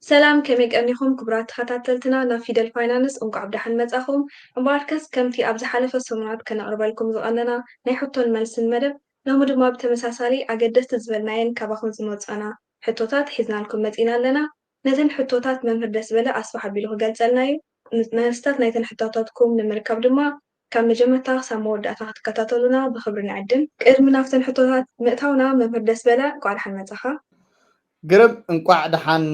ሰላም፣ ከመይ ቀኒኹም ክቡራት ተኸታተልትና? ናብ ፊደል ፋይናንስ እንቋዕ ብደሓን መጻኹም። እምበኣርከስ ከምቲ ኣብ ዝሓለፈ ሰሙናት ከነቕርበልኩም ዝቐነና ናይ ሕቶን መልስን መደብ፣ ሎሚ ድማ ብተመሳሳሊ ኣገደስቲ ዝበልናየን ካባኹም ዝመጻና ሕቶታት ሒዝናልኩም መጺና ኣለና። ነዘን ሕቶታት መምህር ደስበለ ኣስፍሕ ኣቢሉ ክገልጸልና እዩ። መልስታት ናይተን ሕቶታትኩም ንምርካብ ድማ ካብ መጀመርታ ክሳብ መወዳእታ ክትከታተሉና ብኽብሪ ንዕድም። ቅድሚ ናብተን ሕቶታት ምእታውና መምህር ደስበለ እንቋዕ ደሓን መጻኻ። ግርም፣ እንቋዕ ደሓን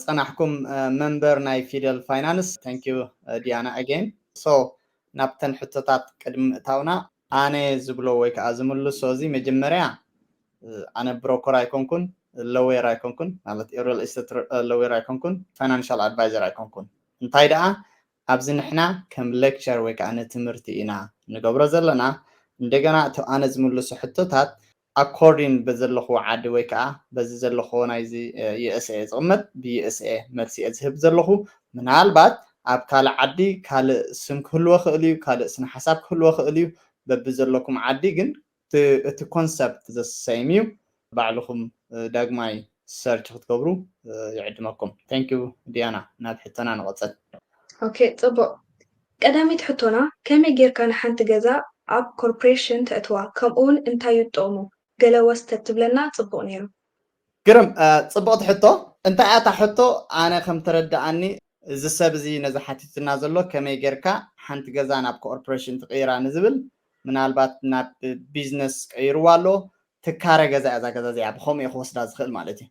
ጸናሕኩም መንበር ናይ ፊደል ፋይናንስ። Thank you ዲያና again። So ናብተን ሕቶታት ቅድሚ ምእታውና ኣነ ዝብሎ ወይ ከዓ ዝምልሶ እዚ መጀመርያ ኣነ ብሮከር ኣይኮንኩን፣ ሎየር ኣይኮንኩን፣ ማለት ሪል ስቴት ሎየር ኣይኮንኩን፣ ፋይናንሻል ኣድቫይዘር ኣይኮንኩን። እንታይ ደኣ ኣብዚ ንሕና ከም ሌክቸር ወይ ከዓ ንትምህርቲ ኢና ንገብሮ ዘለና። እንደገና እቲ ኣነ ዝምልሶ ሕቶታት ኣኮርዲን በዘለኹዎ ዓዲ ወይ ከዓ በዚ ዘለኹዎ ናይዚ USA ዝቕመጥ ብUSA መልሲ እየ ዝህብ ዘለኹ። ምናልባት ኣብ ካልእ ዓዲ ካልእ ስም ክህልዎ ክእል እዩ፣ ካልእ ስነ ሓሳብ ክህልዎ ክእል እዩ። በብዘለኩም ዓዲ ግን እቲ ኮንሰፕት ዘሰይም እዩ። ባዕልኹም ዳግማይ ሰርች ክትገብሩ ይዕድመኩም። Thank you ዲያና። ናብ ሕቶና ንቐፅል። ኦኬ፣ ፅቡቕ። ቀዳመይቲ ሕቶና፣ ከመይ ጌርካ ንሓንቲ ገዛ ኣብ ኮርፖሬሽን ተእትዋ፣ ከምኡ እውን እንታይ እዩ ጥቕሙ? ገለ ወስ ተትብለና ፅቡቕ ነይሩ። ግርም፣ ፅብቕቲ ሕቶ። እንታይ እያ እታ ሕቶ? ኣነ ከም ተረድኣኒ እዚ ሰብ እዚ ነዚ ሓቲትና ዘሎ ከመይ ጌርካ ሓንቲ ገዛ ናብ ኮርፖሬሽን ትቕይራ ንዝብል፣ ምናልባት ናብ ቢዝነስ ቀይርዋ ኣሎ፣ ትካረ ገዛ እያ እዛ ገዛ እዚኣ፣ ብኸምኡ እየ ክወስዳ ዝኽእል ማለት እዩ።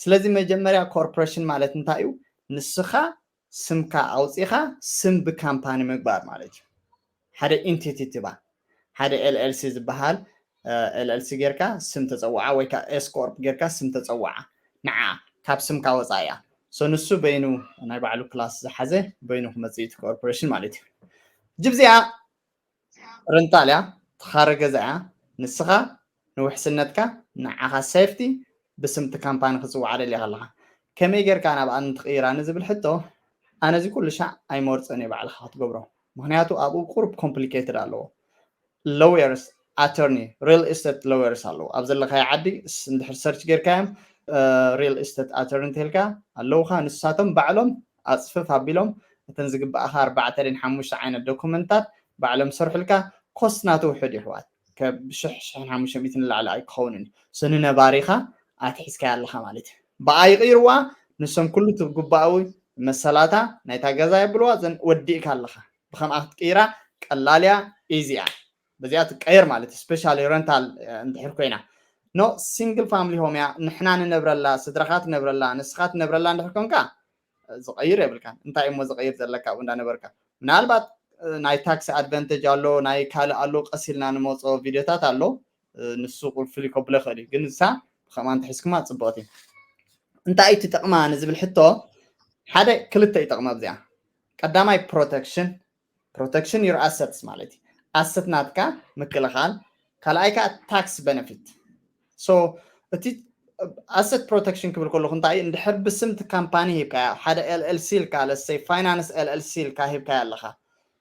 ስለዚ መጀመርያ ኮርፖሬሽን ማለት እንታይ እዩ? ንስኻ ስምካ ኣውፂኻ ስም ብካምፓኒ ምግባር ማለት እዩ። ሓደ ኢንቲቲ ትባ፣ ሓደ LLC ዝበሃል LLC ጌርካ ስም ተፀውዓ ወይ ከዓ S corp ጌርካ ስም ተፀውዓ፣ ንዓ ካብ ስምካ ወፃኢ እያ። So ንሱ በይኑ ናይ ባዕሉ ክላስ ዝሓዘ በይኑ ክመፅእ እዩ እቲ ኮርፖሬሽን ማለት እዩ። ጅብዚኣ ረንታል እያ፣ ትኻረ ገዛ እያ። ንስኻ ንውሕስነትካ ንዓኻ ሴፍቲ ብስምቲ ካምፓኒ ክፅዋዓ ደሊኻ ኣለኻ። ከመይ ጌርካ ናብኣ ንትቕይራ ንዝብል ሕቶ ኣነ እዚ ኩሉ ሻዕ ኣይመርፅን እየ ባዕልኻ ክትገብሮ። ምኽንያቱ ኣብኡ ቁሩብ ኮምፕሊኬትድ ኣለዎ። ሎየርስ፣ ኣተርኒ፣ ሪል ስቴት ሎየርስ ኣለዉ ኣብ ዘለኻዮ ዓዲ። እንድሕር ሰርች ጌርካዮም ሪል ስቴት ኣተርኒ እንተልካ ኣለዉኻ። ንሳቶም ባዕሎም ኣፅፍፍ ኣቢሎም እተን ዝግባኣኻ ኣርባዕተ ደን ሓሙሽተ ዓይነት ዶኩመንታት ባዕሎም ሰርሑልካ። ኮስት ናቱ ውሑድ ይሕዋት፣ ካብ ሽሕ፣ ሽሕን ሓሙሽተ ሚእትን ንላዕሊ ኣይክኸውንን እዩ። So ንነባሪኻ ኣትሒዝካያ ኣለኻ ማለት እዩ። ብኣ ይቕይርዋ። ንሶም ኩሉ ትግባኣዊ መሰላታ ናይታ ገዛ የብልዋ። ዘን ወዲእካ ኣለኻ። ብኸምኣ ክትቅይራ ቀላል እያ፣ ኢዚ እያ። በዚኣ ትቀየር ማለት እዩ። ስፔሻሊ ረንታል እንድሕር ኮይና፣ ኖ ሲንግል ፋሚሊ ሆም እያ፣ ንሕና ንነብረላ፣ ስድራኻ ትነብረላ፣ ንስኻ ትነብረላ እንድሕር ኮንካ ዝቐይር የብልካን። እንታይ እሞ ዝቐይር ዘለካ ኣብኡ እንዳነበርካ? ምናልባት ናይ ታክሲ ኣድቨንቴጅ ኣሎ፣ ናይ ካልእ ኣሎ፣ ቀስ ኢልና ንመፆ ቪድዮታት ኣሎ። ንሱ ቁልፍሊ ከብሎ ይኽእል እዩ፣ ግን እሳ ብኸምኣ እንተሒዝኩማ ፅብቕቲ። እንታይ እዩ ትጠቕማ ንዝብል ሕቶ ሓደ ክልተ ይጠቕማ ኣብዚኣ። ቀዳማይ ፕሮቴክሽን፣ ፕሮቴክሽን ዩር ኣሰትስ ማለት እዩ። ኣሰት ናትካ ምክልኻል። ካልኣይ ከዓ ታክስ ቤነፊት። So እቲ ኣሰት ፕሮቴክሽን ክብል ከለኹ እንታይ እዩ? እንድሕር ብስምቲ ካምፓኒ ሂብካያ፣ ሓደ LLC ኢልካ፣ ለሰይ ፋይናንስ LLC ኢልካ ሂብካያ ኣለኻ።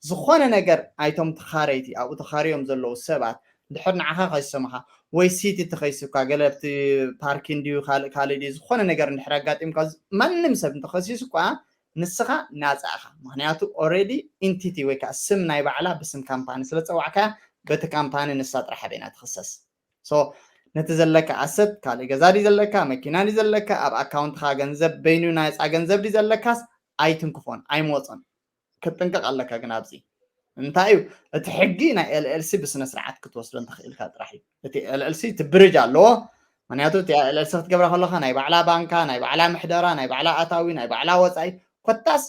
ዝኾነ ነገር ኣይቶም ተኻረይቲ ኣብኡ ተኻርዮም ዘለዉ ሰባት እንድሕር ንዓኻ ከይሰሙኻ ወይ ሲቲ ተኸይሱካ፣ ገለ ኣብቲ ፓርኪን ድዩ ካልእ ካልእ ድዩ ዝኾነ ነገር እንድሕር ኣጋጢምካ፣ ማንም ሰብ እንተኸሲሱ እኳ ንስኻ ናፃ ኢኻ። ምኽንያቱ ኦልሬዲ ኢንቲቲ ወይ ከዓ ስም ናይ ባዕላ ብስም ካምፓኒ ስለ ዝፀዋዕካያ በቲ ካምፓኒ ንሳ ጥራሕ በይና ትኽሰስ። So ነቲ ዘለካ ኣሰት፣ ካልእ ገዛ ድዩ ዘለካ፣ መኪና ድዩ ዘለካ፣ ኣብ ኣካውንትኻ ገንዘብ በይኑ ናፃ ገንዘብ ድዩ ዘለካስ ኣይትንክፎን፣ ኣይመፆን። ክትጥንቀቕ ኣለካ። ግን ኣብዚ እንታይ እዩ እቲ ሕጊ? ናይ LLC ብስነ ስርዓት ክትወስዶ እንተኽኢልካ ጥራሕ እዩ። እቲ LLC እቲ ብሪጅ ኣለዎ። ምክንያቱ እቲ LLC ክትገብራ ከለካ ናይ ባዕላ ባንካ፣ ናይ ባዕላ ምሕደራ፣ ናይ ባዕላ ኣታዊ፣ ናይ ባዕላ ወፃኢ፣ ኮታስ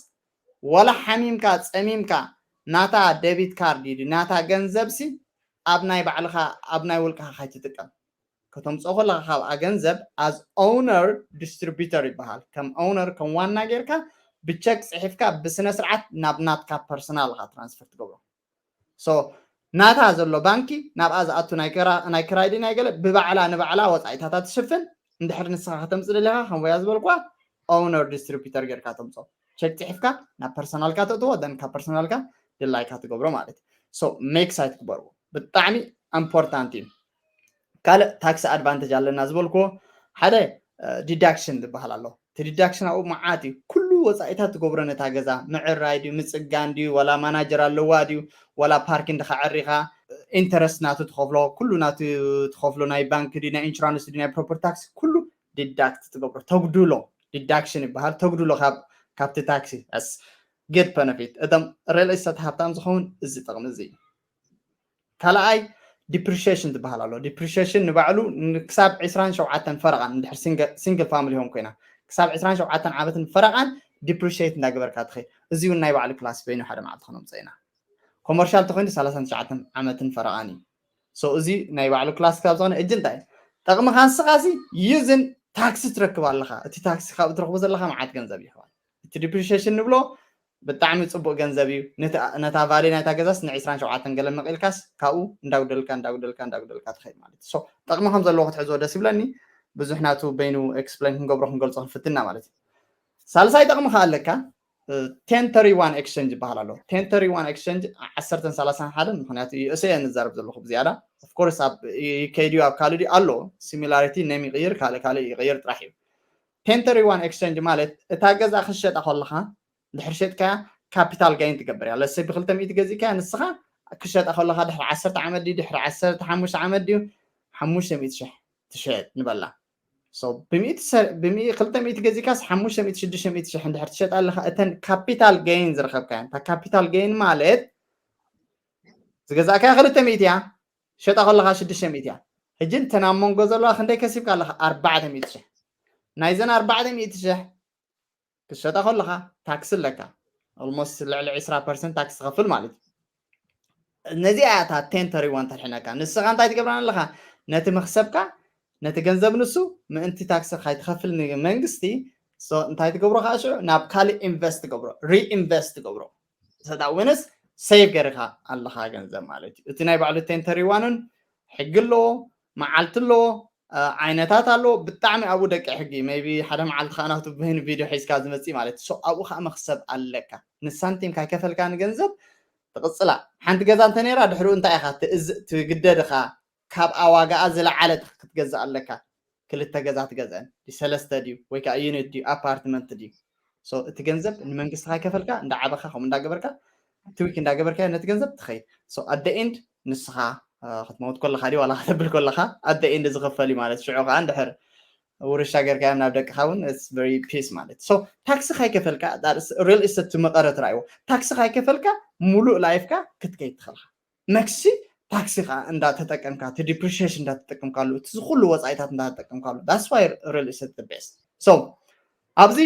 ዋላ ሓሚምካ ፀሚምካ ናታ ደቢት ካርድ እዩ ናታ ገንዘብ ሲ ኣብ ናይ ባዕልኻ ኣብ ናይ ውልቅኻ ካይትጥቀም። ከተምፅኦ ከለካ ካብኣ ገንዘብ as owner distributor ይበሃል። ከም ኦውነር ከም ዋና ጌርካ ብቸክ ፅሒፍካ ብስነ ስርዓት ናብ ናትካ ፐርሰናል ኢኻ ትራንስፈር ትገብሮ። So ናታ ዘሎ ባንኪ ናብኣ ዝኣቱ ናይ ክራ- ናይ ክራይ ድዩ ናይ ገለ ብባዕላ ንባዕላ ወፃኢታታ ትሽፍን። እንድሕር ንስኻ ከተምፅእ ደሊኻ ከም ወያ ዝበልኳ ኦውነር ዲስትሪቢተር ጌርካ ተምፅኦ። ቸክ ፅሒፍካ ናብ ፐርሰናልካ ተእትዎ፣ then ካብ ፐርሰናልካ ድላይካ ትገብሮ ማለት እዩ። So ሜክስ ኣይትግበርዎ፣ ብጣዕሚ ኢምፖርታንት እዩ። ካልእ ታክሲ ኣድቫንቴጅ ኣለና ዝበልክዎ ሓደ ዲዳክሽን ዝበሃል ኣሎ። እቲ ዲዳክሽን ኣብኡ መዓት እዩ። ኩሉ ወፃኢታት ትገብሮ ነታ ገዛ ምዕራይ ድዩ ምፅጋን ድዩ ዋላ ማናጀር ኣለዋ ድዩ ዋላ ፓርኪንግ ድካ ዕሪካ ኢንተረስት ናቱ ትኸፍሎ ኩሉ ናቱ ትኸፍሎ ናይ ባንክ ድዩ ናይ ኢንሹራንስ ድዩ ናይ ፕሮፐርቲ ታክሲ ኩሉ ዲዳክት ትገብሮ ተጉድሎ ዲዳክሽን ይበሃል ተጉድሎ ካብ ካብቲ ታክሲ ስ ግድ በነፊት እቶም ሪል ኤስቴት ሃብታም ዝኸውን እዚ ጥቕሚ እዚ እዩ። ካልኣይ ዲፕሪሺየሽን ትበሃል ኣሎ። ዲፕሪሺየሽን ንባዕሉ ክሳብ ዕስራን ሸውዓተን ፈረቓን እንድሕር ሲንግል ፋሚሊ ሆም ኮይና ክሳብ ዕስራን ሸውዓተን ዓመትን ፈረቓን ዲፕሪሺየት እንዳገበርካ ትኸይድ። እዚ እውን ናይ ባዕሉ ክላስ በይኑ ሓደ መዓልቲ ክነምፀ ኢና። ኮመርሻል ተኮይኑ ሰላሳን ትሽዓተን ዓመትን ፈረቓን እዩ። So እዚ ናይ ባዕሉ ክላስ ካብ ዝኾነ እጂ እንታይ ጠቕምኻ ንስኻሲ ዩዝን ታክሲ ትረክብ ኣለኻ። እቲ ታክሲ ካብኡ ትረክቦ ዘለኻ መዓት ገንዘብ ይሕዋል። እቲ ዲፕሪሺየሽን ንብሎ ብጣዕሚ ፅቡቅ ገንዘብ እዩ። ነታ ቫሊ ናይታ ገዛስ ን ዕስራን ሸውዓተን ገለ መቂልካስ ካብኡ እንዳጉደልካ እንዳጉደልካ እንዳጉደልካ ትኸይድ ማለት እዩ። ጠቅሚ ከም ዘለዎ ክትሕዝዎ ደስ ይብለኒ። ብዙሕ ናቱ በይኑ ኤክስፕሌን ክንገብሮ ክንገልፆ ክንፍትና ማለት እዩ። ሳልሳይ ጠቅሚ ከዓ ኣለካ ቴን ተሪ ዋን ኤክስቸንጅ ይበሃል ኣሎ። ቴን ተሪ ዋን ኤክስቸንጅ ዓሰርተን ሰላሳን ሓደ ምክንያቱ ዩ ኤስ ኤ ንዛረብ ዘለኹ ብዝያዳ ኦፍኮርስ ኣብ ዩ ኬ ድዩ ኣብ ካልእ ድዩ ኣሎ ሲሚላሪቲ ኔም ይቅይር ካልእ ካልእ ይቅይር ጥራሕ እዩ። ቴን ተሪ ዋን ኤክስቸንጅ ማለት እታ ገዛ ክሸጣ ከለካ ድሕር ሸጥካያ ካፒታል ጋይን ትገብር እያ። ለሰይ ብክልተ ሚእቲ ገዚእካያ ንስኻ ክሸጣ ከለካ ድሕሪ ዓሰርተ ዓመት ድዩ ድሕሪ ዓሰርተ ሓሙሽተ ዓመት ድዩ ሓሙሽተ ሚእቲ ሽሕ ትሸጥ ንበላ። ብክልተ ሚእቲ ገዚእካስ ሓሙሽተ ሚእቲ ሽዱሽተ ሚእቲ ሽሕ እንድሕር ትሸጣ ኣለካ እተን ካፒታል ጋይን ዝረከብካያ እታ ካፒታል ጋይን ማለት ዝገዛእካያ ክልተ ሚእቲ እያ ሸጣ ከለካ ሽዱሽተ ሚእቲ እያ። ሕጂ እንተን ኣብ መንጎ ዘለዋ ክንደይ ከሲብካ ኣለካ ኣርባዕተ ሚእቲ ሽሕ ናይዘን ኣርባዕተ ሚእቲ ሽሕ ክትሸጣ ከለካ ታክሲ ኣለካ። ኦልሞስት ልዕሊ ዕስራ ፐርሰንት ታክሲ ትኸፍል ማለት እዩ። ነዚኣ እያ እታ ቴን ተሪ ዋን ተድሕነካ። ንስኻ እንታይ ትገብራን ኣለኻ? ነቲ መኽሰብካ ነቲ ገንዘብ ንሱ ምእንቲ ታክሲ ካይትኸፍል ንመንግስቲ እንታይ ትገብሮ ከዓ ሽዑ ናብ ካልእ ኢንቨስት ትገብሮ ሪኢንቨስት ትገብሮ ሰዳ ወይንስ ሴቭ ገሪካ ኣለኻ ገንዘብ ማለት እዩ። እቲ ናይ ባዕሉ ቴን ተሪ ዋንን ሕጊ ኣለዎ፣ መዓልቲ ኣለዎ፣ ዓይነታት ኣለዎ። ብጣዕሚ ኣብኡ ደቂ ሕጊ ቢ ሓደ መዓልቲ ከዓ ናቱ ብህን ቪድዮ ሒዝካ ዝመፅእ ማለት እዩ። ኣብኡ ከዓ መክሰብ ኣለካ። ንሳንቲም ካይከፈልካ ንገንዘብ ትቕፅላ። ሓንቲ ገዛ እንተ ነይራ ድሕሪኡ እንታይ ኢኻ ትግደድ ኢኻ ካብ ኣዋጋኣ ዝለዓለ ክትገዝእ ኣለካ። ክልተ ገዛ ትገዝአን ሰለስተ ድዩ ወይ ከዓ ዩኒት ድዩ ኣፓርትመንት ድዩ እቲ ገንዘብ ንመንግስቲ ካይከፈልካ እንዳዓበካ ከምኡ እንዳገበርካ ትዊክ እንዳገበርካ ነቲ ገንዘብ ትኸይድ። ኣደ ኤንድ ንስኻ ክትመውት ከለካ ድዩ ዋላ ከተብል ከለካ ኣደ ኤንድ ዝኽፈል እዩ ማለት ሽዑ ከዓ እንድሕር ውርሻ ገርካዮም ናብ ደቅካ እውን ቨሪ ፒስ ማለት ታክሲ ካይከፈልካ ሪል ስቴት መቀረት ራእይዎ ታክሲ ካይከፈልካ ሙሉእ ላይፍካ ክትከይድ ትኸልካ መክሲ ታክሲ ከዓ እንዳተጠቀምካ እቲ ዲፕሪሽን እንዳተጠቀምካሉ እቲ ዝኩሉ ወፃኢታት እንዳተጠቀምካሉ that's why real estate the best። ኣብዚ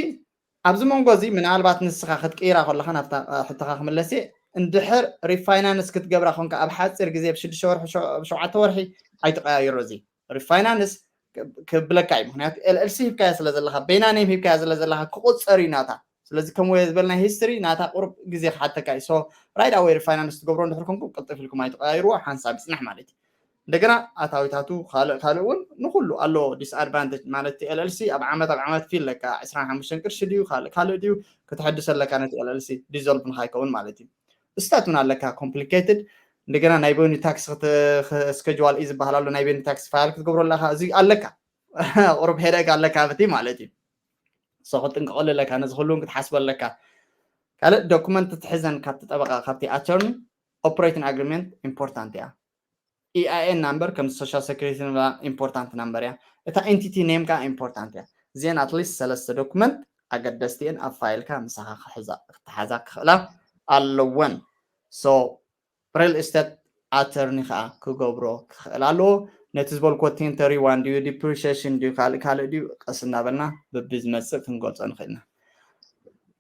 ኣብዚ መንጎ እዚ ምናልባት ንስኻ ክትቅይራ ከለካ ናብታ ሕቶኻ ክምለስ እየ። እንድሕር ሪፋይናንስ ክትገብራ ኮንካ ኣብ ሓፂር ግዜ ብሽዱሽተ ወርሒ ሸ- ብሸውዓተ ወርሒ ኣይትቀያይሮ። እዚ ሪፋይናንስ ክብለካ እዩ። ምክንያቱ ኤልኤልሲ ሂብካያ ስለ ዘለካ በይና ኔም ሂብካያ ስለ ዘለካ ክቁፀር እዩ ናታ። ስለዚ ከም ወየ ዝበልና ሂስትሪ ናታ ቁሩብ ግዜ ክሓተካ እዩ። ራይት ኣወይ ሪፋይናንስ ትገብሮ እንድሕር ኮንኩም ቅልጥፍ ኢልኩም ኣይትቀያይርዎ፣ ሓንሳብ ይፅናሕ ማለት እዩ። እንደገና ኣታዊታቱ ካልእ ካልእ እውን ንኩሉ ኣሎ ዲስኣድቫንቴጅ ማለት እቲ ኤልኤልሲ ኣብ ዓመት ኣብ ዓመት ፊ ኣለካ ዕስራን ሓሙሽተን ቅርሺ ድዩ ካልእ ካልእ ድዩ ክትሐድስ ኣለካ ነቲ ኤልኤልሲ ዲዞልቭ ንካይከውን ማለት እዩ። ስታት እውን ኣለካ ኮምፕሊኬትድ እንደገና ናይ በኒ ታክስ ስኬጅዋል ኢ ዝበሃል ኣሎ ናይ በኒ ታክስ ፋይል ክትገብሮ ኣለካ እዚ ኣለካ ቁሩብ ሄደግ ኣለካ ብቲ ማለት እዩ። ሶ ክትጥንቀቀሉ ኣለካ ነዚ ኩሉ እውን ክትሓስበ ኣለካ። ካልእ ዶኩመንት ትሕዘን ካብቲ ጠበቃ ካብቲ ኣተርኒ ኦፕሬቲንግ ኣግሪመንት ኢምፖርታንት እያ። ኢኣይኤን ናምበር ከም ሶሻል ሴኩሪቲ ኢምፖርታንት ናምበር እያ። እታ ኤንቲቲ ኔም ከዓ ኢምፖርታንት እያ። እዚአን ኣትሊስት ሰለስተ ዶኩመንት ኣገደስቲ እየን ኣብ ፋይልካ ምሳኻ ክሕዛ- ክተሓዛ ክኽእላ ኣለወን። ሶ ሪል ስቴት ኣተርኒ ከዓ ክገብሮ ክኽእል ኣለዎ። ነቲ ዝበልኮ ቴንተሪ ዋን ድዩ ዲፕሪሽን ድዩ ካልእ ካልእ ድዩ ቀስ እናበልና በቢ ዝመፅእ ክንገልፆ ንኽእል ኢና።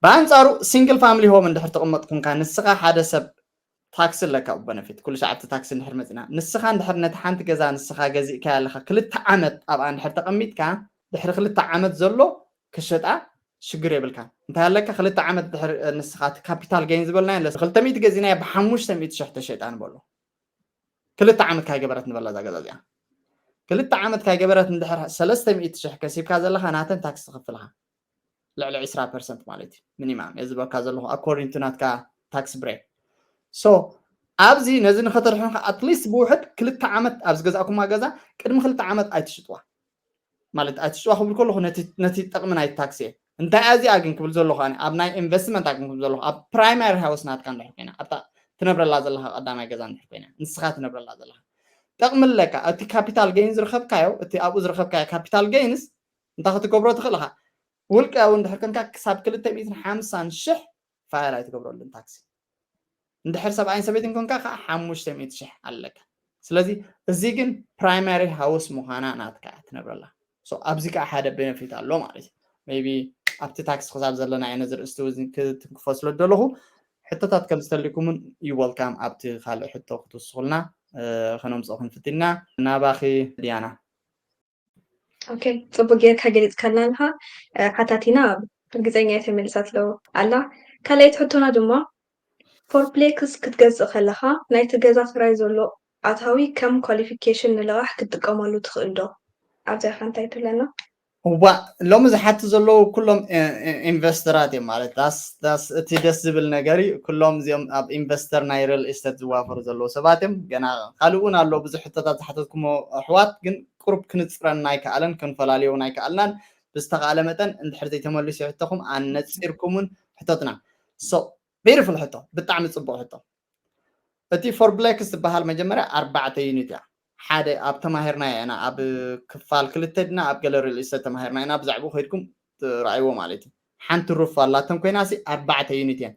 ብኣንፃሩ ሲንግል ፋሚሊ ሆም እንድሕር ተቐመጥ ኮንካ ንስኻ ሓደ ሰብ ታክሲ ኣለካ ኡ በነፊት ኩሉ ሸዓተ ታክሲ እንድሕር መፂና ንስኻ እንድሕር ነቲ ሓንቲ ገዛ ንስኻ ገዚእካ ኣለካ ክልተ ዓመት ኣብኣ እንድሕር ተቐሚጥካ ድሕሪ ክልተ ዓመት ዘሎ ክሸጣ ሽግር የብልካ እንታይ ኣለካ ክልተ ዓመት ድሕር ንስኻ እቲ ካፒታል ገይን ዝበልናዮ ለስ ክልተ ሚእቲ ገዚናዮ ብሓሙሽተ ሚእቲ ሽሕ ተሸጣ ንበሎ ክልተ ዓመት ካይገበረት ንበላ እዛ ገዛ እዚኣ ክልተ ዓመት ካይገበረት እንድሕር ሰለስተ ሚእቲ ሽሕ ከሲብካ ዘለካ ናተን ታክሲ ትኽፍልካ ልዕሊ ዕስራ ፐርሰንት ማለት እዩ ሚኒማም እየ ዝበልካ ዘለኹ ኣኮርዲንግ ቱ ናትካ ታክስ ብሬክ ሶ ኣብዚ ነዚ ንኸተድሕኑካ ኣትሊስት ብውሕድ ክልተ ዓመት ኣብዚ ገዛእኩማ ገዛ ቅድሚ ክልተ ዓመት ኣይትሽጥዋ ማለት ኣይትሽጥዋ ክብል ከለኹ ነቲ ጠቕሚ ናይ ታክሲ እየ እንታይ እዚኣ ግን ክብል ዘለኹ ኣነ ኣብ ናይ ኢንቨስትመንት ግን ክብል ዘለኹ ኣብ ፕራይማሪ ሃውስ ናትካ እንድሕር ኮይና ኣብታ ትነብረላ ዘለካ ቀዳማይ ገዛ እንድሕር ኮይና ንስኻ ትነብረላ ዘለካ ጠቕሚ ኣለካ። እቲ ካፒታል ገይን ዝረኸብካዮ እቲ ኣብኡ ዝረኸብካዮ ካፒታል ገይንስ እንታይ ክትገብሮ ትኽእል ኢኻ? ውልቃዊ እንድሕር ኮንካ ክሳብ ክልተ ሚእትን ሓምሳን ሽሕ ፋይል ኣይትገብረሉን ታክሲ። እንድሕር ሰብኣይን ሰበይትን ኮንካ ከዓ ሓሙሽተ ሚእቲ ሽሕ ኣለካ። ስለዚ እዚ ግን ፕራይማሪ ሃውስ ምዃና ናትካ እያ ትነብረላ። ኣብዚ ከዓ ሓደ ቤነፊት ኣሎ ማለት እዩ። ቢ ኣብቲ ታክሲ ክሳብ ዘለና እየ ነዚ ርእስቲ ክትንክፎ ስለ ዘለኹ ሕቶታት ከም ዝተልኩምን ዩ ወልካም ኣብቲ ካልእ ሕቶ ክትውስኹልና ከነምፅኦ ክንፍትንና። ናባኺ ድያና። ኦኬ፣ ፅቡቅ ጌርካ ገሊፅካልና ኣለካ። ሓታቲና ርግፀኛ እየ ተመሊሳትሎ ኣላ። ካልኣይቲ ሕቶና ድማ ፎርፕሌክስ ክትገዝእ ከለካ ናይቲ ገዛ ክራይ ዘሎ ኣታዊ ከም ኳሊፊኬሽን ንልቃሕ ክትጥቀመሉ ትኽእል ዶ? ኣብዚኣ ከ እንታይ ትብለና? እዋ ሎሚ ዝሓቱ ዘለዉ ኩሎም ኢንቨስተራት እዮም ማለት ዳስ ዳስ እቲ ደስ ዝብል ነገር እዩ። ኩሎም እዚኦም ኣብ ኢንቨስተር ናይ ሪል ኤስቴት ዝዋፈሩ ዘለዉ ሰባት እዮም። ገና ካልእ እውን ኣሎ ብዙሕ ሕቶታት ዝሓተትኩሞ ኣሕዋት ግን ቁሩብ ክንፅረን ኣይከኣለን ክንፈላልዮ ኣይከኣልናን። ብዝተኻእለ መጠን እንድሕር ዘይተመልሱ ሕቶኹም ኣነፂርኩምን ሕቶትና። So beautiful ሕቶ፣ ብጣዕሚ ፅቡቅ ሕቶ። እቲ ፎርፕሌክስ ዝበሃል መጀመርያ ኣርባዕተ ዩኒት እያ። ሓደ ኣብ ተማሂርና ኢና ኣብ ክፋል ክልተ ድና ኣብ ገለ ሪል ኢስቴት ተማሂርና ኢና ብዛዕባኡ ከይድኩም ትረኣይዎ ማለት እዩ። ሓንቲ ሩፍ ኣላተን ኮይና ሲ ኣርባዕተ ዩኒት እየን።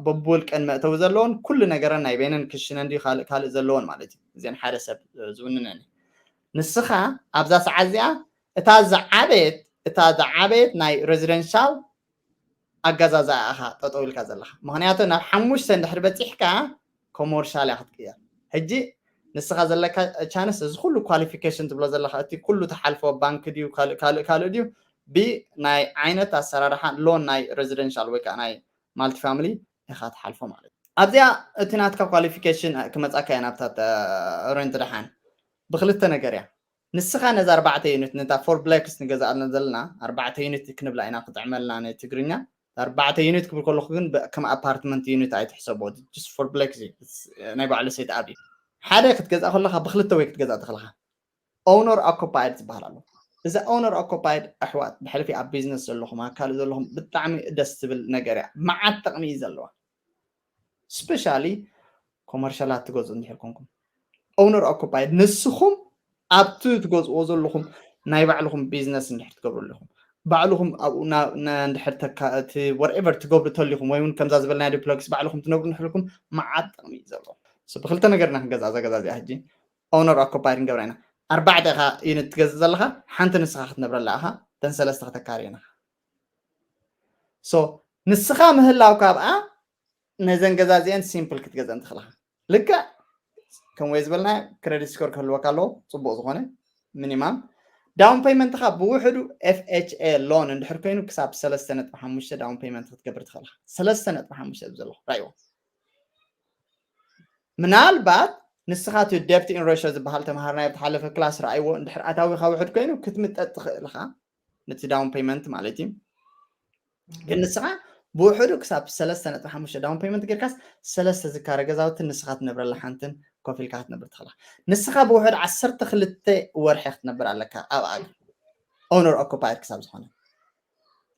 በብውልቀን መእተዊ ዘለዎን ኩሉ ነገረን ናይ በይነን ክሽነን ድዩ ካልእ ካልእ ዘለዎን ማለት እዩ። እዚን ሓደ ሰብ ዝውንነን እዩ። ንስኻ ኣብዛ ሰዓት እዚኣ እታ ዝዓበየት እታ ዝዓበየት ናይ ሬዚደንሻል ኣገዛዝኣ ኢኻ ጠጠው ኢልካ ዘለኻ። ምኽንያቱ ናብ ሓሙሽተ እንድሕር በፂሕካ ኮመርሻል እያ ክትቅየር። ሕጂ ንስኻ ዘለካ ቻንስ እዚ ኩሉ ኳሊፊኬሽን ትብሎ ዘለካ እቲ ኩሉ ተሓልፎ ባንክ ድዩ ካልእ ካልእ ካልእ ድዩ ብናይ ዓይነት ኣሰራርሓ ሎን ናይ ሬዚደንሻል ወይ ከዓ ናይ ማልቲፋሚሊ ኢኻ ትሓልፎ ማለት እዩ። ኣብዚኣ እቲ ናትካ ኳሊፊኬሽን ክመፃካ እያ ናብታ ሬንት ደሓን ብክልተ ነገር እያ። ንስኻ ነዛ ኣርባዕተ ዩኒት ነታ ፎርፕሌክስ ንገዝኣልና ዘለና ኣርባዕተ ዩኒት ክንብላ ኢና ክጥዕመልና ንትግርኛ። ኣርባዕተ ዩኒት ክብል ከለኹ ግን ከም ኣፓርትመንት ዩኒት ኣይትሕሰቦ። ፎርፕሌክስ ናይ ባዕሉ ሴት ኣፕ እዩ። ሓደ ክትገዝኣ ከለካ ብክልተ ወይ ክትገዝኣ ተኽልካ ኦውነር ኦኮፓይድ ዝበሃል ኣሎ። እዚ ኦውነር ኦኮፓይድ ኣሕዋት ብሕልፊ ኣብ ቢዝነስ ዘለኹም ኣብ ካልእ ዘለኹም ብጣዕሚ ደስ ትብል ነገር እያ። መዓት ጥቕሚ እዩ ዘለዋ። ስፔሻሊ ኮመርሻላት ትገዝኡ እንድሕር ኮንኩም ኦውነር ኦኮፓይድ ንስኹም ኣብቲ ትገዝእዎ ዘለኹም ናይ ባዕልኹም ቢዝነስ እንድሕር ትገብሩ ኣለኹም ባዕልኹም ኣብኡ እንድሕር ተካ እቲ ወርኤቨር ትገብሩ ተሊኹም ወይ እውን ከምዛ ዝበልና ዲፕሎክስ ባዕልኹም ትነብሩ እንድሕርኩም መዓት ጥቕሚ እዩ ዘለዎ። ብክልተ ነገርና ክንገዝኣ እዛ ገዛ እዚኣ ሕጂ ኦውነር ኦኮፓይድ ንገብራ ኢና። ኣርባዕተ ኢኻ ዩኒት ትገዝእ ዘለኻ ሓንቲ ንስኻ ክትነብረላ ኢኻ ተን ሰለስተ ከተካርየን ኢኻ። ሶ ንስኻ ምህላው ካብኣ ነዘን ገዛ እዚአን ሲምፕል ክትገዝአን ትኽእልኻ። ልክዕ ከም ወይ ዝበልና ክረዲት ስኮር ክህልወካ ኣለዎ ፅቡቅ ዝኾነ ሚኒማም ዳውን ፔይመንትኻ ብውሕዱ ኤፍኤችኤ ሎን እንድሕር ኮይኑ ክሳብ ሰለስተ ነጥቢ ሓሙሽተ ዳውን ፔይመንት ክትገብር ትኽእልኻ። ሰለስተ ነጥቢ ሓሙሽተ ዘለኹ ራይዎ ምናልባት ንስኻ እቲ ደብት ኢን ሬሽዮ ዝበሃል ተምሃርናዮ ብትሓለፈ ክላስ ረኣይዎ እንድሕር ኣታዊኻ ውሕድ ኮይኑ ክትምጠጥ ትኽእል ኢኻ ነቲ ዳውን ፔይመንት ማለት እዩ። ግን ንስኻ ብውሕዱ ክሳብ ሰለስተ ነጥቢ ሓሙሽተ ዳውን ፔይመንት ጌርካስ ሰለስተ ዝካረ ገዛውቲ ንስኻ ትነብረላ ሓንትን ኮፍ ኢልካ ክትነብር ትኽእላ። ንስኻ ብውሕድ ዓሰርተ ክልተ ወርሒ ክትነብር ኣለካ ኣብ ኣግ ኦነር ኦኩፓይድ ክሳብ ዝኾነ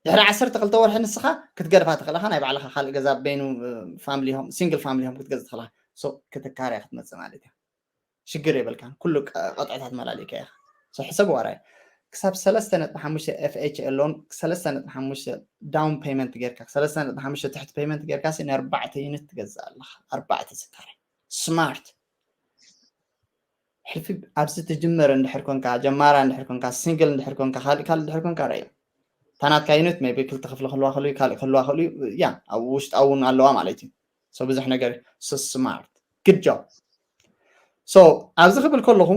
ድሕሪ ዓሰርተ ክልተ ወርሒ ንስኻ ክትገድፋ ትኽእልኻ ናይ ባዕልኻ ካልእ ገዛ በይኑ ፋሚሊ ሆም ሲንግል ፋሚሊ ሆም ክትገዝ ትኽእልኻ ክትካርያ ክትመፅእ ማለት እያ። ሽግር የብልካን ኩሉ ቀጥዕታት መላሊእካ ኢኻ። ሕሰብ ዋራይ ክሳብ ሰለስተ ነጥቢ ሓሙሽተ ኤፍኤች ኤሎን ሰለስተ ነጥቢ ሓሙሽተ ዳውን ፔመንት ጌርካ ሰለስተ ነጥቢ ሓሙሽተ ትሕቲ ፔመንት ጌርካ ንኣርባዕተ ዩኒት ትገዝእ ኣለኻ። ኣርባዕተ ዝካረ ስማርት ሕልፊ ኣብዚ ትጅምር እንድሕር ኮንካ ጀማራ እንድሕር ኮንካ ሲንግል እንድሕር ኮንካ ካልእ ካልእ እንድሕር ኮንካ ረእዮ እታ ናትካ ዩኒት ሜቢ ክልተ ክፍሊ ክህልዋ ክልዩ ካልእ ክህልዋ ክልዩ ያ ኣብ ውሽጣ እውን ኣለዋ ማለት እዩ። ብዙሕ ነገር ስማርት ግድ ጆብ። ኣብዚ ክብል ከለኹ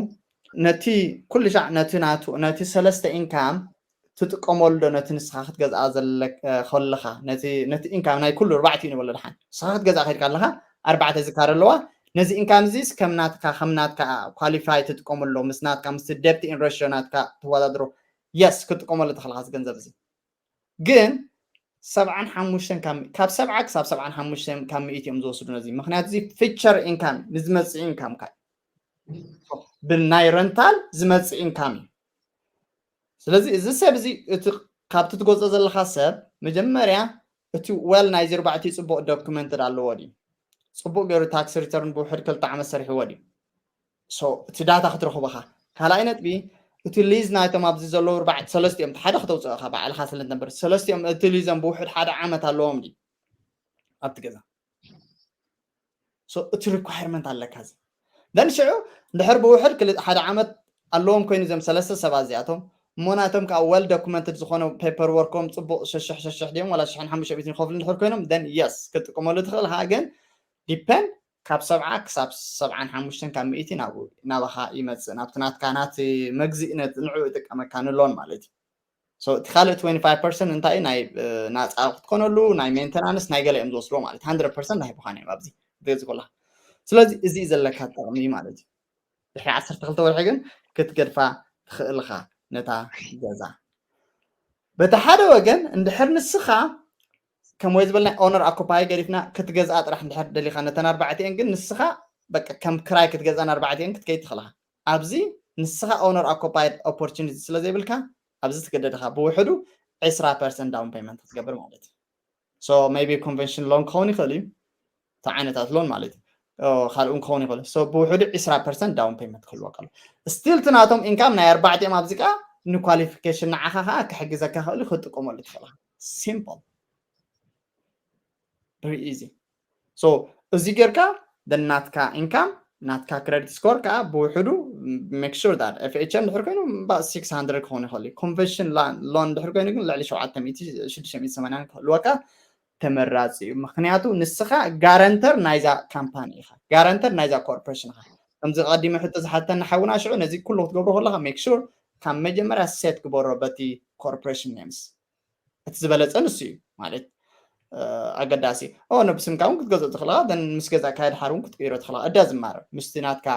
ነቲ ኩሉ ሻዕ ነቲ ናቱ ነቲ ሰለስተ ኢንካም ትጥቀመሉ ዶ ነቲ ንስኻ ክትገዝኣ ከለኻ ነቲ ኢንካም ናይ ኩሉ ኣርባዕቲኡ ንበሎ ድሓን ንስኻ ክትገዝኣ ከድካ ኣለኻ ኣርባዕተ ዝካር ኣለዋ። ነዚ ኢንካም እዚስ ከም ናትካ ከም ናትካ ኳሊፋይ ትጥቀመሉ ዶ ምስ ናትካ ምስ ደብት ኢን ሬሽዮ ናትካ ትወዳድሮ? የስ ክትጥቀመሉ ተኽእልኻ እዚ ገንዘብ እዚ ግን ሰብዓን ሓሙሽተን ካብ ሰብዓ ክሳብ ሰብዓን ሓሙሽተን ካብ ሚእቲ እዮም ዝወስዱ ነዚ ምክንያቱ እዚ ፊቸር ኢንካም ንዝመፅእ ኢንካም ካ ብናይ ረንታል ዝመፅእ ኢንካም እዩ። ስለዚ እዚ ሰብ እዚ እቲ ካብቲ ትገዝኦ ዘለካ ሰብ መጀመርያ እቲ well ናይዚ ኣርባዕቲኡ ፅቡቅ documented ኣለዎ ድዩ? ፅቡቅ ገይሩ tax return ብውሕድ ክልተ ዓመት ሰሪሕዎ ድዩ? So እቲ ዳታ ክትረኽቦ ኢኻ። ካልኣይ ነጥቢ እቲ ሊዝ ናይቶም ኣብዚ ዘለዉ ኣርባዕተ ሰለስቲኦም ሓደ ክተውፅኦ ኢኻ ባዕልኻ ስለ ትነብር ሰለስቲኦም እቲ ሊዞም ብውሕድ ሓደ ዓመት ኣለዎም ድዩ ኣብቲ ገዛ? So እቲ requirement ኣለካ እዚ then ሽዑ እንድሕር ብውሕድ ክል ሓደ ዓመት ኣለዎም ኮይኑ እዞም ሰለስተ ሰባት እዚኣቶም እሞ ናቶም ከዓ well documented ዝኾነ paperwork ኦም ፅቡቅ ሸሽሕ ሸሽሕ ድዮም ዋላ ሽሕን ሓሙሽተ ሚእትን ይኸፍሉ እንድሕር ኮይኖም then yes ክትጥቀመሉ ትኽእል ሃ ግን depend ካብ ሰብዓ ክሳብ ሰብዓን ሓሙሽተን ካብ ሚእቲ ናብኡ ናባኻ ይመፅእ ናብቲ ናትካ ናቲ መግዚእነት ንዕኡ ይጥቀመካ ንሎን ማለት እዩ so እቲ ካልእ twenty five percent እንታይ እዩ ናይ ናፃ ክትኮነሉ ናይ maintenance ናይ ገለ እዮም ዝወስድዎ ማለት hundred percent ኣይቦኻን እዮም ኣብዚ ክትገዝ ከለካ ስለዚ እዚ እዩ ዘለካ ጥቕሚ ማለት እዩ ድሕሪ ዓሰርተ ክልተ ወርሒ ግን ክትገድፋ ትኽእልኻ ነታ ገዛ በቲ ሓደ ወገን እንድሕር ንስኻ ከም ወይ ዝበልና owner occupier ገዲፍና ክትገዝኣ ጥራሕ እንድሕር ደሊኻ ነተን ኣርባዕቲኤን ግን ንስኻ በቃ ከም ክራይ ክትገዝኣን ኣርባዕቲኤን ክትከይድ ትኽእልኻ ኣብዚ ንስኻ owner occupied opportunity ስለ ዘይብልካ ኣብዚ ትገደድኻ ብውሕዱ ዕስራ percent down payment ክትገብር ማለት እዩ so maybe convention loan ክኸውን ይኽእል እዩ እቲ ዓይነታት loan ማለት እዩ ካልኡ ክኸውን ይኽእል so ብውሕዱ ዕስራ percent down payment ክህልወካ ኣሎ still እቲ ናቶም income ናይ ኣርባዕቲኦም ኣብዚ ከዓ ንኳሊፊኬሽን ንዓኻ ከዓ ክሕግዘካ ክእል ክትጥቀመሉ ትኽእል simple very easy so እዚ ጌርካ ናትካ income ናትካ credit score ከዓ ብውሕዱ make sure that FHA እንድሕር ኮይኑ about six hundred ክኸውን ይኽእል እዩ convention loan እንድሕር ኮይኑ ግን ልዕሊ ሸውዓተ ሚእቲ ሽዱሽተ ሚእቲ ሰማንያን ክህልወካ ተመራፂ እዩ ምክንያቱ ንስኻ guarantor ናይዛ company ኢኻ guarantor ናይዛ corporation ኢኻ ከምዚ ቀዲመ ሕቶ ዝሓተና ሓውና ሽዑ ነዚ ኩሉ ክትገብሮ ከለካ make sure ካብ መጀመርያ set ግበሮ በቲ corporation names እቲ ዝበለፀ ንሱ እዩ ማለት ኣገዳሲ ኦ ነብስምካ እውን ክትገዝኦ ትኽእልካ then ምስ ገዛእካ ድሓር እውን ክትቅይሮ ትኽእልካ እዳ ዝማረ ምስቲ ናትካ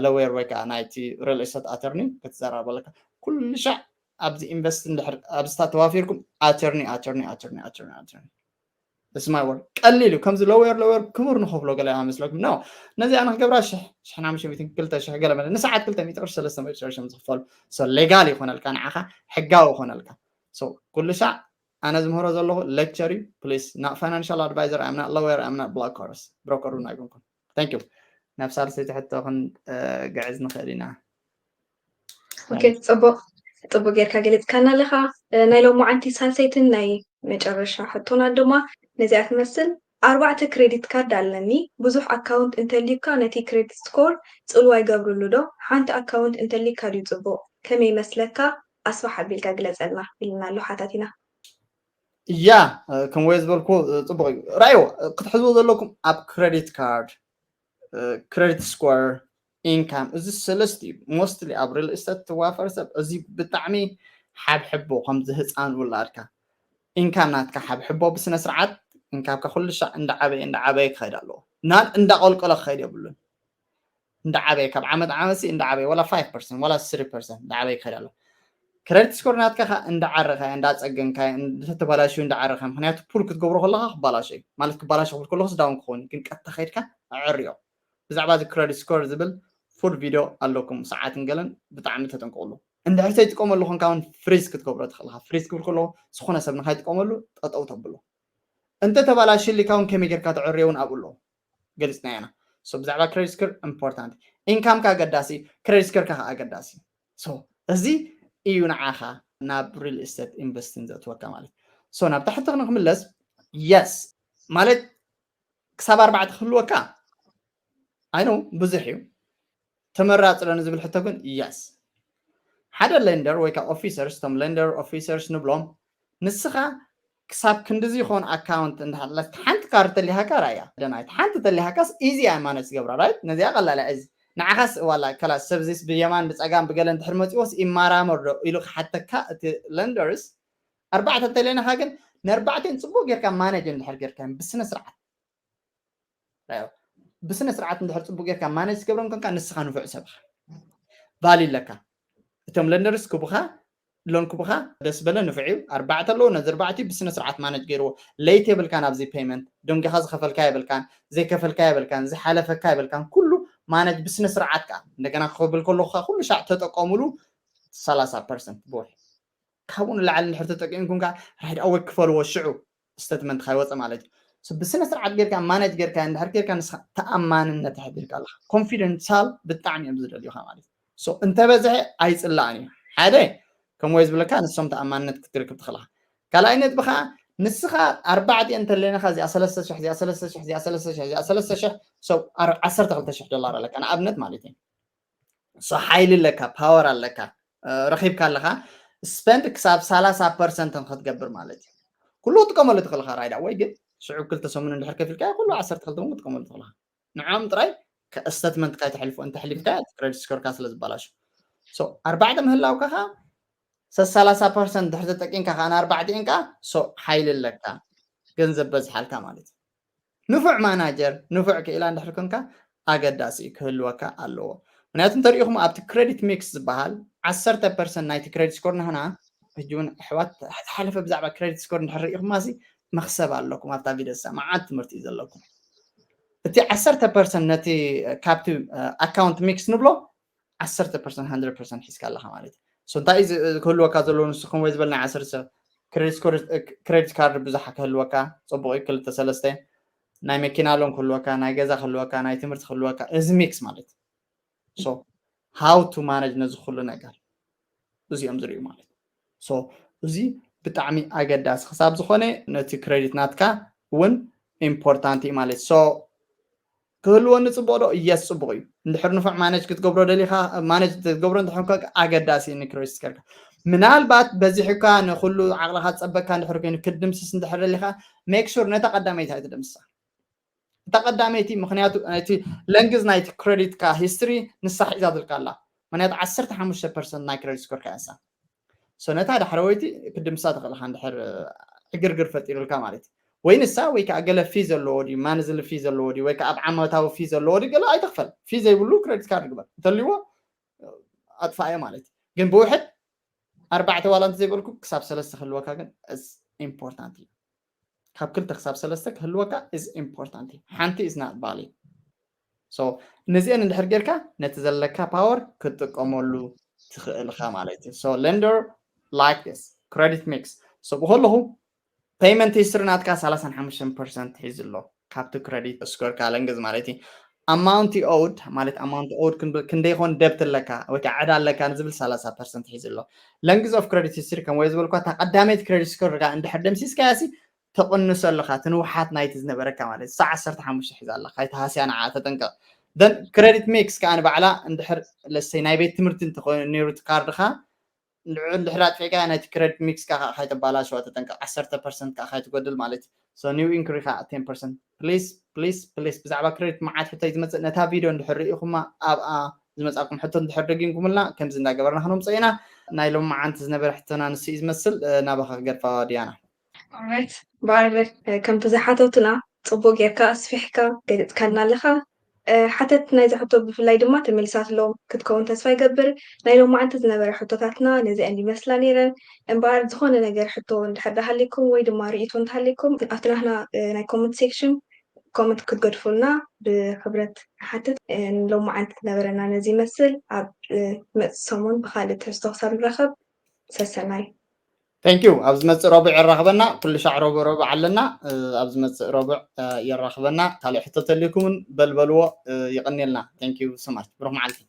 lawyer ወይ ከዓ ናይቲ real estate attorney ክትዘራረበለካ ኩሉ ሻዕ ኣብዚ invest እንድሕር ኣብዚ ተዋፊርኩም attorney attorney attorney attorney attorney this my word ቀሊል እዩ ከምዚ lawyer lawyer ክቡር ንኸፍሎ ገለ መስለኩም no ነዚኣ ንክገብራ ሽሕ ሽሕን ሓሙሽተ ሚእትን ክልተ ሽሕ ገለ መለ ንሰዓት ክልተ ሚእቲ ቅርሺ ሰለስተ ሚእቲ ቅርሺ እዮም ዝኽፈሉ so legal ይኾነልካ ንዓኻ ሕጋዊ ይኾነልካ so ኩሉ ሻዕ ኣነ ዝምህሮ ዘለኹ lecture እዩ please not financial advisor I'm not lawyer I'm not black horse broker እውን ኣይኮንኩን thank you ናብ ሳልሰይቲ ሕቶ ክንግዕዝ ንኽእል ኢና okay ፅቡቅ ፅቡቅ ጌርካ ገሊፅካና ኣለካ ናይ ሎማዓንቲ ሳልሰይትን ናይ መጨረሻ ሕቶና ድማ ነዚኣ ትመስል ኣርባዕተ credit card ኣለኒ ብዙሕ account እንተልዩካ ነቲ credit score ፅልዋ ይገብርሉ ዶ ሓንቲ account እንተልዩካ ድዩ ፅቡቅ ከመይ ይመስለካ ኣስፋሕ ኣቢልካ ግለፀልና ኢልና ኣሎ ሓታቲና እያ ከም ወይ ዝበልኩ ፅቡቅ እዩ ራዮ ክትሕዝዎ ዘለኩም ኣብ credit card credit score income እዚ ሰለስቲኡ mostly ኣብ real estate ትዋፈር ሰብ እዚ ብጣዕሚ ሓብሕቦ ከምዚ ህፃን ውላድካ income ናትካ ሓብሕቦ ብስነ ስርዓት income ካ ኩሉ ሻዕ እንዳዓበየ እንዳዓበየ ክኸይድ ኣለዎ not እንዳቆልቆለ ክኸይድ የብሉን እንዳዓበየ ካብ ዓመት ዓመት ሲ እንዳዓበየ ወላ five percent ወላ three percent እንዳዓበየ ክኸይድ ኣለዎ credit score ናትካ ካ እንዳዓረኻ እንዳፀገንካ ተተባላሽዩ እንዳዓረኻ ምክንያቱ pull ክትገብሮ ከለካ ክባላሾ እዩ ማለት ክባላሾ ክብል ከለኩስ down ክኸውን ግን ቀጥታ ከይድካ ኣዕርዮ ብዛዕባ እዚ credit score ዝብል full video ኣለኩም ሰዓትን ገለን ብጣዕሚ ተጠንቀቅሉ እንድሕር ዘይጥቀመሉ ኮንካ እውን freeze ክትገብሮ ትኽእልካ freeze ክብል ከለኩ ዝኾነ ሰብ ንካይጥቀመሉ ጠጠው ተብሎ እንተ ተባላሽልካ እውን ከመይ ጌርካ ተዕርዮ እውን ኣብኡ ኣለዉ ገሊፅና ኢና so ብዛዕባ credit score important income ካ ኣገዳሲ credit score ካ ኣገዳሲ so እዚ እዩ ንዓኻ ናብ real estate investing ዘእትወካ ማለት so ናብ ታሕቲ ክንክምለስ yes ማለት ክሳብ ኣርባዕተ ክህልወካ ኣይኖ ብዙሕ እዩ ተመራፂ ዶ ንዝብል ሕቶ ግን yes ሓደ lender ወይ ከዓ officers እቶም lender officers ንብሎም ንስኻ ክሳብ ክንድዚ ይኸውን account እንዳሃለካ ሓንቲ ካርድ ተሊሃካ ራያ ደናይት ሓንቲ ተሊሃካስ easy እያ manage ዝገብራ right ነዚኣ ቀላል እያ እዚ ንዓኻስ ዋላ ከላ ሰብ ዚስ ብየማን ብፀጋም ብገለ እንድሕር መፂዎስ ይማራመር ዶ ኢሉ ክሓተካ እቲ lenders ኣርባዕተ እንተለይናኻ ግን ንኣርባዕተን ፅቡቅ ጌርካ manage እንድሕር ጌርካ ብስነ ስርዓት ብስነ ስርዓት እንድሕር ፅቡቅ ጌርካ manage ትገብረን ኮንካ ንስኻ ንፉዕ ሰብ ኢኻ value ኣለካ እቶም lenders ክቡኻ loan ክቡኻ ደስ በለ ንፉዕ እዩ ኣርባዕተ ኣለዎ ነዚ ኣርባዕቲኡ ብስነ ስርዓት manage ገይርዎ late የብልካን ኣብዚ payment ደንጊኻ ዝኸፈልካ የብልካን ዘይከፈልካ የብልካን ዝሓለፈካ የብልካን ኩሉ manage ብስነ ስርዓት ከዓ እንደገና ክብል ከለኹ ከዓ ኩሉ ሻዕ ተጠቀሙሉ ሰላሳ percent ብውሒ ካብኡ ንላዕሊ እንድሕር ተጠቂምኩም ከዓ ራይድ ኣወይ ክፈልዎ ሽዑ ስተትመንት ካይወፀ ማለት እዩ። ብስነ ስርዓት ጌርካ ማነጅ ጌርካ እንድሕር ጌርካ ንስኻ ተኣማንነት ተሕዲርካ ኣለካ። ኮንፊደንሻል ብጣዕሚ እዮም ዝደልዩካ ማለት እዩ። እንተበዝሐ ኣይፅላእን እዩ። ሓደ ከምኡ ዝብለካ ንሶም ተኣማንነት ክትርክብ ትኽእልካ። ካልኣይ ነጥቢ ከዓ ንስኻ ኣርባዕተ እንተለና እዚኣ ሰለስተ ሽሕ እዚኣ ሰለስተ ሽሕ እዚኣ ሰለስተ ሽሕ እዚኣ ሰለስተ ሽሕ ዓሰርተ ክልተ ሽሕ ዶላር ኣለካ ንኣብነት ማለት እዩ። ሓይሊ ኣለካ፣ ፓወር ኣለካ፣ ረኺብካ ኣለካ። ስፐንድ ክሳብ ሰላሳ ፐርሰንት ክትገብር ማለት እዩ። ኩሉ ክትጥቀመሉ ትኽእልካ ራይዳ ወይ ግን ሽዑ ክልተ ሰሙን እንድሕር ከፊልካ ኩሉ ዓሰርተ ክልተ እውን ክትጥቀመሉ ትኽእልካ። ንዖም ጥራይ ስተትመንት ካይተሕልፎ እንተሕሊፍካ ክሬዲት ስኮርካ ስለ ዝበላሹ ኣርባዕተ ምህላውካ ሰላሳ ፐርሰንት ድሕር ተጠቂምካ ከዓ ንኣርባዕተ ኢንካ ሓይሊ ኣለካ ገንዘብ በዝሓልካ ማለት እዩ። ንፉዕ ማናጀር ንፉዕ ክኢላ እንድሕር ኮንካ ኣገዳሲ ክህልወካ ኣለዎ። ምክንያቱ እንተሪኢኹም ኣብቲ ክሬዲት ሚክስ ዝበሃል ዓሰርተ ፐርሰንት ናይቲ ክሬዲት ስኮር ናህና ሕጂ እውን ኣሕዋት ዝሓለፈ ብዛዕባ ክሬዲት ስኮር እንድሕር ርኢኹማ ሲ መክሰብ ኣለኩም ኣብታ ቪደሳ መዓት ትምህርቲ እዩ ዘለኩም። እቲ ዓሰርተ ፐርሰንት ነቲ ካብቲ ኣካውንት ሚክስ ንብሎ ዓሰርተ ፐርሰንት ሃንድረድ ፐርሰንት ሒዝካ ኣለካ ማለት እዩ። እንታይ ክህልወካ ዘለዎ ንስኹም ወይ ዝበልና ዓሰርተ ክሬዲት ካርድ ብዙሓ ክህልወካ ፅቡቅ እዩ ክልተ ሰለስተ ናይ መኪና ሎን ክህልወካ ናይ ገዛ ክህልወካ ናይ ትምህርቲ ክህልወካ እዚ ሚክስ ማለት እዩ። ሃው ቱ ማነጅ ነዚ ኩሉ ነገር እዚኦም ዝርእዩ ማለት እዩ። እዚ ብጣዕሚ ኣገዳሲ ክሳብ ዝኾነ ነቲ ክሬዲት ናትካ እውን ኢምፖርታንት እዩ ማለት እዩ። ክህልወኒ ፅቡቅ ዶ? የስ ፅቡቅ እዩ። እንድሕር ንፉዕ ማነጅ ክትገብሮ ደሊካ ማነጅ ክትገብሮ እንድሕር ኣገዳሲ እዩ ክሬዲት ስኮርካ። ምናልባት በዚሕካ ንኩሉ ዓቅልካ ዝፀበካ እንድሕር ኮይኑ ክትድምስስ እንድሕር ደሊካ ሜክ ሹር ነታ ቀዳመይቲ ኣይትደምስሳ። እታ ቀዳመይቲ ምክንያቱ እቲ ለንግዝ ናይቲ ክሬዲትካ ሂስትሪ ንሳ ሒዛትልካ ኣላ። ምክንያቱ ዓሰርተ ሓሙሽተ ፐርሰንት ናይ ክሬዲት ስኮርካ እያ ንሳ። ነታ ዳሕረወይቲ ክትድምሳ ትኽእል ኢኻ እንድሕር ዕግርግር ፈጢሩልካ ማለት እዩ። ወይ ንሳ ወይ ከዓ ገለ ፊ ዘለዎ ድዩ ማንዝሊ ፊ ዘለዎ ድዩ ወይ ከዓ ኣብ ዓመታዊ ፊ ዘለዎ ድዩ ገለ ኣይትኽፈል። ፊ ዘይብሉ ክሬዲት ካርድ ግበር እንተልዎ ኣጥፋእዮ ማለት እዩ። ግን ብውሕድ ኣርባዕተ ዋላ እንተዘይበልኩ ክሳብ ሰለስተ ክህልወካ ግን ኢምፖርታንት እዩ። ካብ ክልተ ክሳብ ሰለስተ ክህልወካ ኢዝ ኢምፖርታንት እዩ። ሓንቲ ኢዝ ናት ቫሊ ነዚአን እንድሕር ጌርካ ነቲ ዘለካ ፓወር ክትጥቀመሉ ትኽእል ኢኻ ማለት እዩ። ሶ ለንደር ላይክ ስ ክሬዲት ሚክስ ሶ ብከለኹ ፔይመንት ሂስትሪ ናትካ ሰላሳን ሓሙሽተን ፐርሰንት ሒዙ ኣሎ ካብቲ ክሬዲት ስኮርካ ለንግዝ ማለት እዩ። ኣማውንት ኦውድ ማለት ኣማውንት ኦውድ ክንደይ ይኾን ደብት ኣለካ ወይ ከዓ ዕዳ ኣለካ ንዝብል ሰላሳ ፐርሰንት ሒዙ ኣሎ። ለንግዝ ኦፍ ክሬዲት ሂስትሪ ከም ወይ ዝበልኳ እታ ቀዳመይቲ ክሬዲት ስኮር እንድሕር ደምሲስካያ ሲ ተቕንሶ ኣለካ እቲ ንውሓት ናይቲ ዝነበረካ ማለት እሳ ዓሰርተ ሓሙሽተ ሒዛ ኣላ ካይተሃስያ ንዓ ተጠንቀቕ። ክሬዲት ሚክስ ከዓ ንባዕላ እንድሕር ለሰይ ናይ ቤት ትምህርቲ እንተኾይኑ ነይሩ እቲ ካርድካ ንዕኡ እንድሕር ኣጥፊእካ ናይቲ ክሬዲት ሚክስ ከዓ ካይተባላሸዋ ተጠንቀቕ ዓሰርተ ፐርሰንት ከዓ ካይትጎድል ማለት እዩ። ኒው ኢንኩሪ ከዓ ቴን ፐርሰንት ፕሊስ ፕሊስ ፕሊስ ብዛዕባ ክሬዲት መዓት ሕቶ እዩ ዝመፅእ ነታ ቪድዮ እንድሕር ርኢኹማ ኣብኣ ዝመፃኩም ሕቶ እንድሕር ደጊምኩምልና ከምዚ እንዳገበርና ክነምፅኦ ኢና። ናይ ሎሚ መዓንቲ ዝነበረ ሕቶና ንሱ እዩ ዝመስል። ናባኻ ክገድፋ ድያና። ኦራይት ባርበር ከምቲ ዝሓተቱና ፅቡቅ ጌርካ ኣስፊሕካ ገሊፅካልና ኣለካ። ሓተት ናይዚ ሕቶ ብፍላይ ድማ ተመሊሳትሎም ክትከውን ተስፋ ይገብር። ናይ ሎም መዓልቲ ዝነበረ ሕቶታትና ነዚአን ይመስላ ነይረን። እምበኣር ዝኾነ ነገር ሕቶ እንድሕር ሃሊኩም ወይ ድማ ርእይቶ እንተሃሊኩም ኣብቲ ናህና ናይ ኮመንት ሴክሽን ኮመንት ክትገድፉልና ብክብረት ንሓትት። ሎም መዓልቲ ዝነበረና ነዚ ይመስል። ኣብ መፅ ሰሙን ብካልእ ትሕዝቶ ክሳብ ንራኸብ ሰሰናዩ። Thank you ኣብ ዝመፅእ ረቡዕ የራኽበና። ኩሉ ሻዕ ረቡዕ ረቡዕ ኣለና። ኣብ ዝመፅእ ረቡዕ የራኽበና። ካልእ ሕቶ ተልይኩምን በልበልዎ። ይቕንየልና። Thank you so much። ብሩኽ መዓልቲ።